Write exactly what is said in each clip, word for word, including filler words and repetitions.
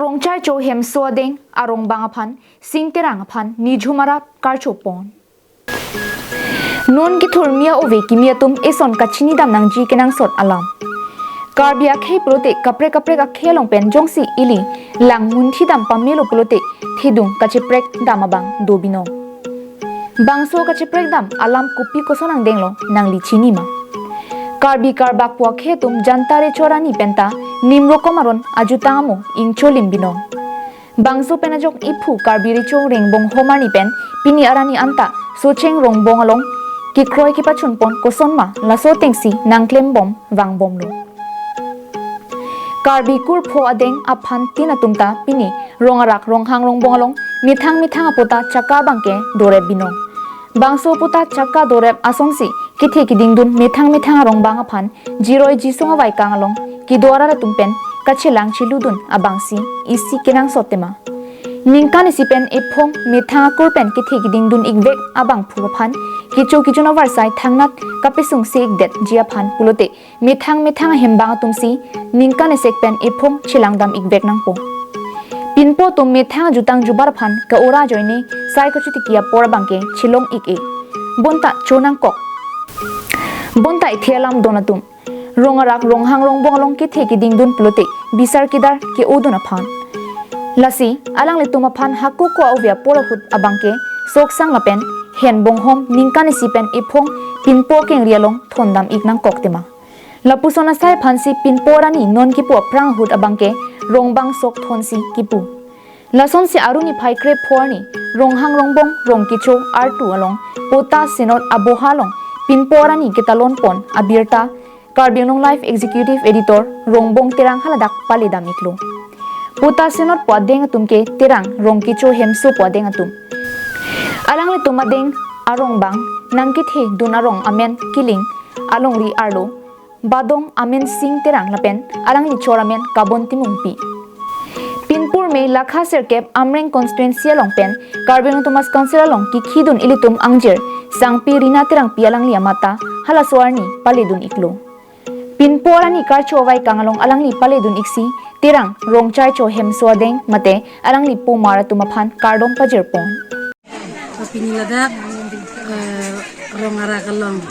Rongchaicho Hemso adeng arongbang aphan Sing Terang aphan nijhum arap karcho pon. Non kethur mia ove kimi atum eson kachinidam nangji kenangsot alam. Karbi akhei pulote kaprek kaprek akhei along pen jongsi ili lang munthidam pamelo pulote thedung kacheprek dam abang do binong. Bangso kacheprek dam alam kopi koson angdenglo nangli chinima. Karbi karbak pu akhei atum Janta Recho arni penta nim rokom aron ajutang amo ingcholim binong. Bangso pen ajok iphu Karbi Recho Rongbong Hom arni pen pini arni anta Socheng Rongbong along kekroi kepachun pon kosonma laso atengsi nangklem bom vang bomlo. Karbi kurpho adeng aphan tin atum ta pini Rongarak Ronghang Rongbong along methang methang apota chakka abangke dorep binong. Bangso apota chakka dorep asonsi kethe kedingdun methang methang arongbang aphan jiroi jisong avaikang along kedo arat atum pen kachelang cheludun abangsi isi kenangsot tema. Ningkan isi pen ephong methang akur pen kethe kedingdun ikvek abangphu aphan kecho kejun avarsai thangnat kapesung se ikdetji aphan pulote methang methang ahembang atumsi ningkan isek pen ephong chelangdam ikvek nangpo. Pinpo atum methang ajutang jubar aphan ke-ora ajoine sai kachotiki apor abangke chelong ik-e. Bonta chonangkok. Bonta ithe alam don atum. Rongarak Ronghang Rongbong along kethe kedingdun pulote bisar kedar ke-odun aphan. Lasi, alanglitum aphan hako ko ove apor ahut abangke soksang lapen hen bonghom ningkan isi pen ephong pinpo kengri along thondam ik nangkok tema. Lapuson asai aphansi pinpo arni non kipu aphrang ahut abangke rongbang sok thonsi kipu. Lasonsi aruni phai krepho arni Ronghang Rongbong Rongkecho artu along pota senot aboha along pinpo arni ketalon pon abirta Karbi Anglong Live Executive Editor Rongbong Terang haladak paledam iklo. Pota senot pu adeng atum ke Terang Rongkecho Hemso pu adeng atum. Alanglitum adeng arongbang nangkethe dun arong amen Kiling alongri arlo Badong amen Sing Terang lapen alangli chor amen Kabon Timungpi. Pinpur me lakha serkep Amreng constituency along pen Karbi Anglong Autonomous Council along kekhi dun ilitum angjir Sangpi Rina Terangpi alangli amat ta halaso arni paledun iklo. Pinpo arni karcho avaikang along alangli paledun iksi Terang Rongchaicho Hemso adeng mate alangli pomar atum aphan kardom pajir pon. Pini ladak, eh, Rongarak along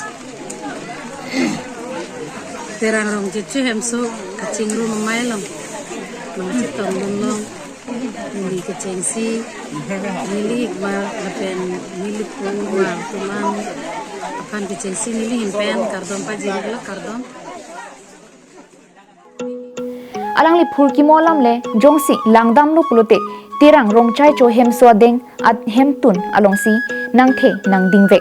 Terang Rongchaicho Hemso kachingrum amei along nangchetongdun long, neli kechengsi, neli ikmar lapen neli pomar atum aphan kechengsi neli ahin pen kardom pajirlo, kardom. Alangli phurkimo alam le jongsi langdamlo pulote Terang Rongchaicho Hemso adeng ahemtun alongsi nangthe nangdingvek.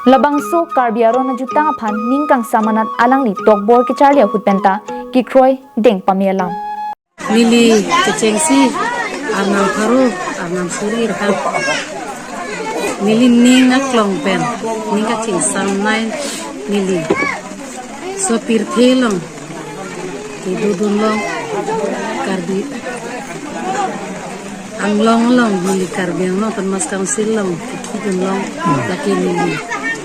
Labangso Karbi aron ajutang aphan ning kangsam anat alangli tokbor kecharli ahut penta kekroi deng pame alam. Neli kechengsi arnam pharo, arnam suri rkam. Neli ning aklong pen, ning kachingsam nei neli. So pirthe along kedodun long, Karbi Anglong along, neli Karbi Anglong Autonomous Council along kekhidun long, lake neli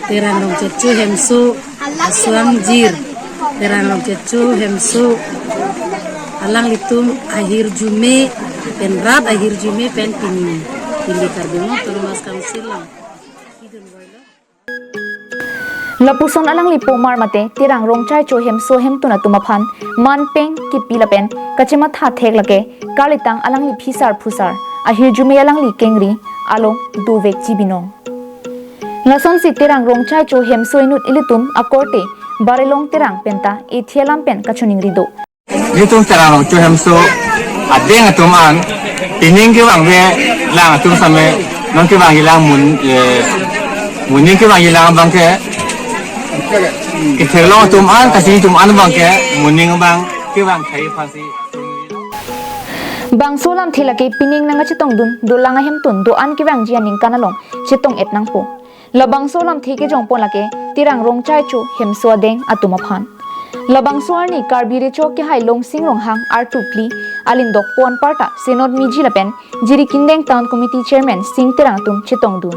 Terang Rongchaicho Hemso aso angjir, Terang Rongchaicho Hemso alanglitum ahirjume pen, rat ahirjume pen pini, pini Karbi Anglong Autonomous Council along kekhidun boilo. Lapuson alangli pomar mate Terang Rongchaicho Hemso ahemtun atum aphan manpeng kipi lapen kachematha thek lake kalitang alangli phisar phusar ahirjume alangli kengri along dovekji binong. Lasonsi Terang Rongchaicho Hemso inut ilitum akorte Barelong Terang penta ethe alam pen kachiningri do. Nelitum Terang Rongchaicho Hemso adeng atum an pining kevang ve lang atum same non kevangji lang mun, eh, moning kevangji lang abangke ketherlong atum an, kachini atum an abangke moning abang kevang thai aphansi. Bangso lamthe lake pining nangkachetongdun dolang ahemtun do-an kevangji aningkan along chetong-et nangpo. Labangso lamthe kejongpon lake Terang Rongchaicho Hemso adeng atum aphan. Labangso arni Karbi Recho Kehai Longsing Ronghang artu phli alindok pon parta Senot Miji lapen Jirikindeng Town Committee Chairman Sing Terang atum chetongdun.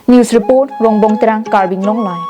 News report, Rongbong Terang, Karbi Anglong Live.